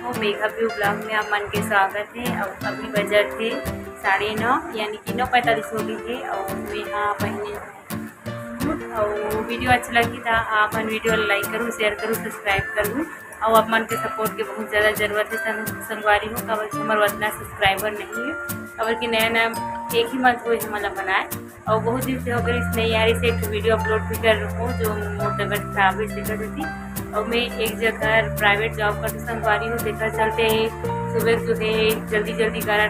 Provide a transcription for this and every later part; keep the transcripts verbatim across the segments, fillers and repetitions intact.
मेघा पीहू vlog में आप मन के स्वागत हे। अउ अभी बजत हे साढ़े नौ, यानी कि नौ पैंतालीस हो गई हे। अउ मेहा पहने हूँ, अउ video अच्छा लगी त आप मन video like करू, share करू, subscribe करू। अउ आप मन के support के बहुत ज़्यादा जरूरत हे संग-, संगवारी हो, काबर कि हमर उतना subscriber नहीं है, काबर कि नया नया एक ही month हुए हमला बनाए। अउ बहुत दिन से हो गए इसने यार, इसे एक video upload भी कर रहूँ, जो मोर तबियत खराब है, इसे कर देती। अउ मैं एक जगह private job करती संगवारी हूँ, तेकर चलते सुबह सुबह जल्दी जल्दी गाना,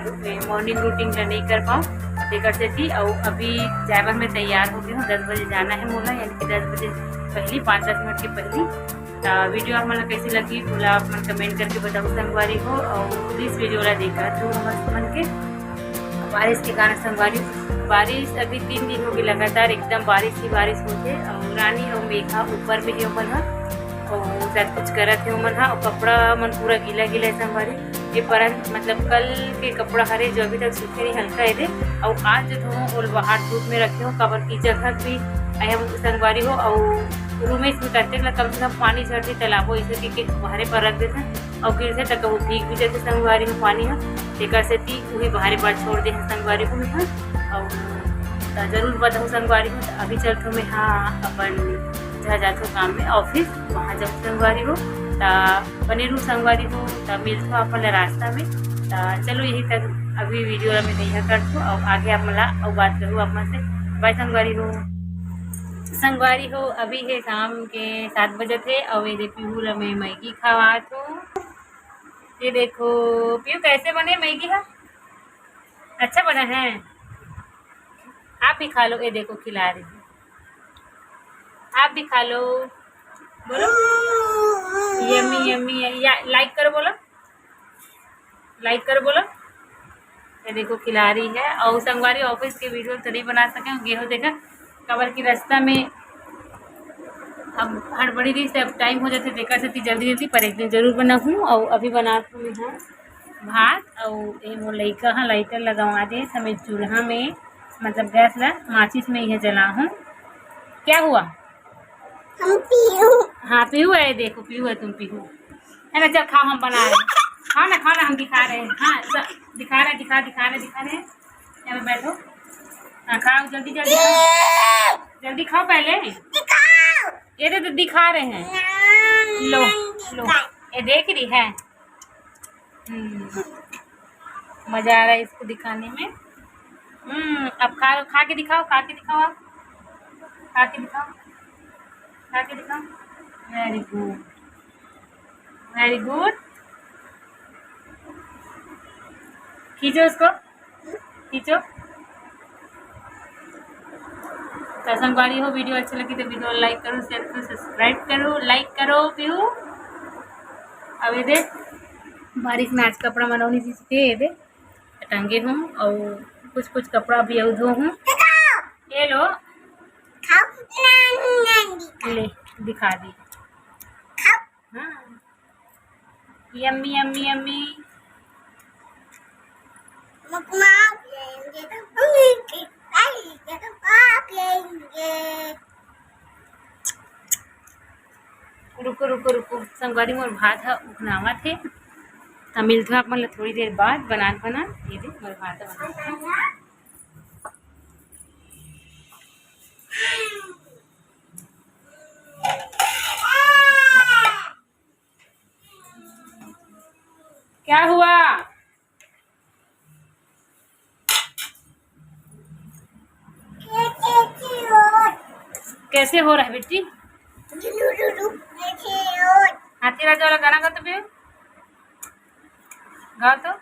morning routine ला नहीं कर पाऊँ, तेकर सेती। अउ अभी जाए बर मैं तैयार हो गई हूँ, दस बजे जाना है मोला, यानी कि दस बजे पहली, पाँच दस मिनट के पहली। त video आप मन ला कैसी लगी, ओला आप मन comment करके बताओ संगवारी हो, अउ please video ला देखा तो हमर मन के। बारिश के कारण संगवारी, बारिश अभी तीन दिन हो गए लगातार, एकदम बारिश ही बारिश होथे। अउ रानी अउ मेघा ऊपर में हे ओमन ह, अउ शायद कुछ करत हे ओमन ह, अउ कपड़ा मन पूरा गीला गीला है संगवारी। ये परन मतलब कल के कपड़ा हरे, जो अभी तक सूखे नहीं, हल्का है दे। अउ आज जो धोऊँ, ओल बाहर धूप में रखे हो, काबर की जगह भी अहम संगवारी हो, अउ रूमेश भी करते ला कम से कम पानी झड़ते तालाबो, इसे के, के बाहरे पर रख देते। अउ गिरथे त कहूँ भीग भी जाथे संगवारी हो पानी ह, तेकर सेती उही बाहरे बर छोड़ दे हन संगवारी हो मेहा। अउ त जरूर बताहूँ संगवारी हो। त अभी चलथो मेहा अपन जहाँ जाथो काम में, office, वहाँ जाहूँ संगवारी हो। त बने रहू संगवारी हो, त मिलथो आप मन ला रास्ता में। त चलो यही तक अभी video ला मैं नैहा करथो, अउ आगे आप मन ला अउ बात करूँ आप मन से। Bye संगवारी हो। संगवारी हो, अभी हे शाम के सात बजत हे, अउ ये दे पीहू ला मैं मैगी खवात हूँ। ये देखो पीहू, कैसे बने मैगी हा? अच्छा बना है, आप भी खा लो। ये देखो खिला रही हूँ, आप भी खा लो, बोलो yummy yummy। या like करो, बोलो like करो, बोलो। ये देखो खिला रही है। अउ संगवारी office के video तो नहीं बना सके, गे हो देखा, काबर की रास्ता में अब हड़बड़ी रही से अब time हो जाथे, तेकर सेती जल्दी जल्दी, पर एक दिन जरूर बनाहूँ। अउ अभी बनात हूँ मैं हा भात, अउ ये मोर लइका हा lighter लगवा दे हमें चूल्हा में, मतलब gas ला माचिस में यह जलाहूँ। क्या हुआ? हम पीहू। हाँ पीहू है, देखो पीहू है, तुम पीहू है ना। चल खाओ, हम बना रहे हैं, खाओ ना, खाओ ना, हम दिखा रहे हैं। हाँ स-, दिखा रहे हैं, दिखा, दिखा रहे हैं, दिखा रहे हैं। यहाँ पे बैठो, हाँ खाओ जल्दी जल्दी खाओ। जल्दी खाओ पहले। ये तो, तो दिखा रहे हैं, लो लो, ये देख रही है। हम्म, मजा आ रहा है इसको दिखाने में। हम्म, अब खा, खा के दिखाओ, खा के दिखाओ आप, खा के दिखाओ, खा के दिखाओ। Very good, very good। खींचो उसको, खींचो। तो संगवारी हो, video अच्छी लगी तो video like करो, share करो, subscribe करो, like करो पीहू। अब ये दे, बारिश में आज कपड़ा मनौनी जी के ये दे टंगे हूँ, और कुछ कुछ कपड़ा भी अउ धो हूँ। ये लो, ले दिखा दी। हाँ। Yummy, yummy, yummy। मम्मा लेंगे तो मम्मी के खाएंगे तो पाप लेंगे। रुको, रुको, रुको, संगवारी, मोर भात ह उखनावत हे, त मिलथो आप मन ल थोड़ी देर बाद। बनात बनात ये दे, मोर भात ह बनात हे। क्या हुआ? कैसे हो रहा है बेटी? हाथी राजा वाला गाना गा तो बे, गा तो।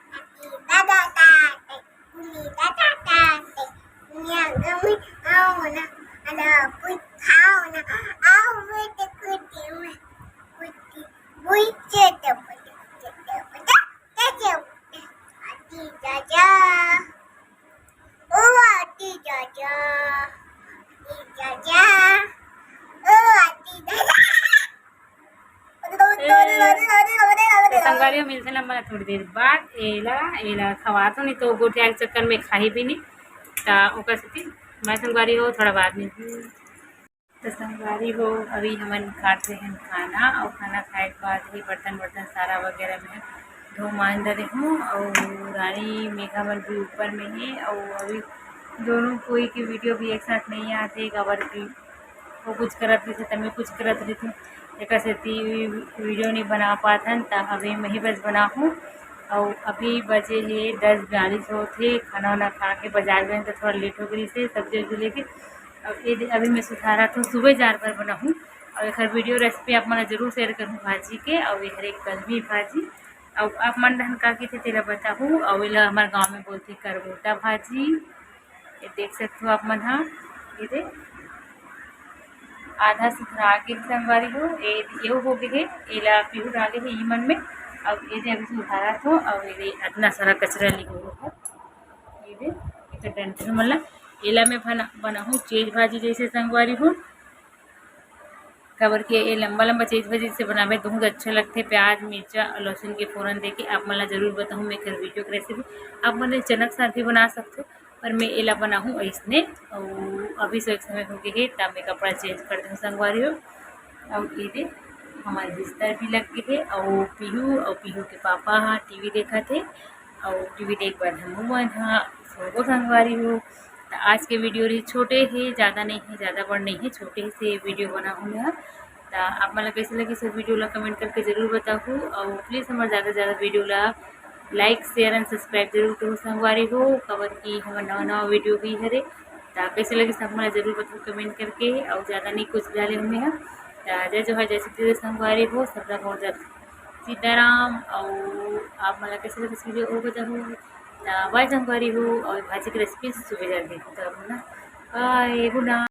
तो संगवारी हो, मिलते ना मैं थोड़ी देर बाद। एला एला खवात हो, नहीं तो गोठिया के चक्कर में खाही भी नहीं। तो ओकर सेती मैं संगवारी हो थोड़ा बाद में। तो संगवारी हो, अभी हमन खात रहे हन खाना, और खाना खाए के बाद ही बर्तन वर्तन सारा वगैरह में धो मांज डरे हूँ, और रानी मेघा मन भी ऊपर में है, और अभी दोनों कोई के वीडियो भी एक साथ नहीं आते, काबर कि वो कुछ करत रहिथे, त मैं कुछ करत रहिथे, एकर सेती वीडियो नहीं बना पात हन। त अभी मैं ही बस बनाहूँ, और अभी बजे हे दस बयालीस होत हे, खाना वाना खा के बाजार गए तो थोड़ा लेट हो गई से सब्जी उब्जी लेके। अब ये दे, अभी मैं सुधारत हूँ, सुबह जार बर बनाहूँ, और एकर वीडियो रेसिपी आप मन ला जरूर शेयर करहूँ भाजी के, और ये हरे कलमी भाजी, और आप मन डहन का कहिथे तेला बताहूँ, और एला हमारे गाँव में बोलथे करबोटा भाजी। ये देख सकते हो आप मन हा, ये दे आधा सुधरा के संगवारी हो, ये, ये हो गए हे, एला पीहू डाले हे ई मन में। अब ये दे अभी सुधारत हो, और ये दे इतना सारा कचरा लिहो हो, ये दे, ये तो डंठल मन ला, एला मैं बना, बनाहूँ चेज भाजी जैसे संगवारी हो, काबर के ये लंबा लंबा चेज भाजी से बनावे बहुत अच्छा लगथे। प्याज, मिर्चा और लहसुन के फोरन देके आप मन ला जरूर बताहूँ मैं एकर वीडियो के रेसिपी। आप मन चना के साथ भी बना सकते हो, पर मैं एला बनाहूँ ऐसने। और अभी सो एक समय हो गए हे, तब मैं कपड़ा चेंज कर दूँ संगवारी हो। और ये दे हमारे बिस्तर भी लग गए हे, और पीहू और पीहू के पापा हा टीवी देखत हे, और टीवी देख बर हमू मन हा सोबो संगवारी हो। त आज के वीडियो रही छोटे हे, ज़्यादा नहीं हे, ज़्यादा बड़ नहीं हे, छोटे से वीडियो बनाहूँ मैं। त आप मन ला कैसे लगी सब वीडियो ला कमेंट करके जरूर बताहू, और प्लीज हमारे ज़्यादा से ज़्यादा वीडियो ला लाइक, शेयर एंड सब्सक्राइब जरूर करो संगवारी हो, काबर कि हमार नवा नवा वीडियो भी हरे। त कैसे लगी सब मन ला जरूर बताहू कमेंट करके, और ज़्यादा नहीं कुछ डाले हूँ मैं हा। त जय जोहार, जय छत्तीसगढ़ संगवारी हो, सबला बहुत ज़्यादा सीताराम, और आप मन ला कैसे लगी वीडियो वो बताहू। त बाय संगवारी हो, और भाजी की रेसिपी सुबह जल्दी बताहू ना। बाय गुड नाइट।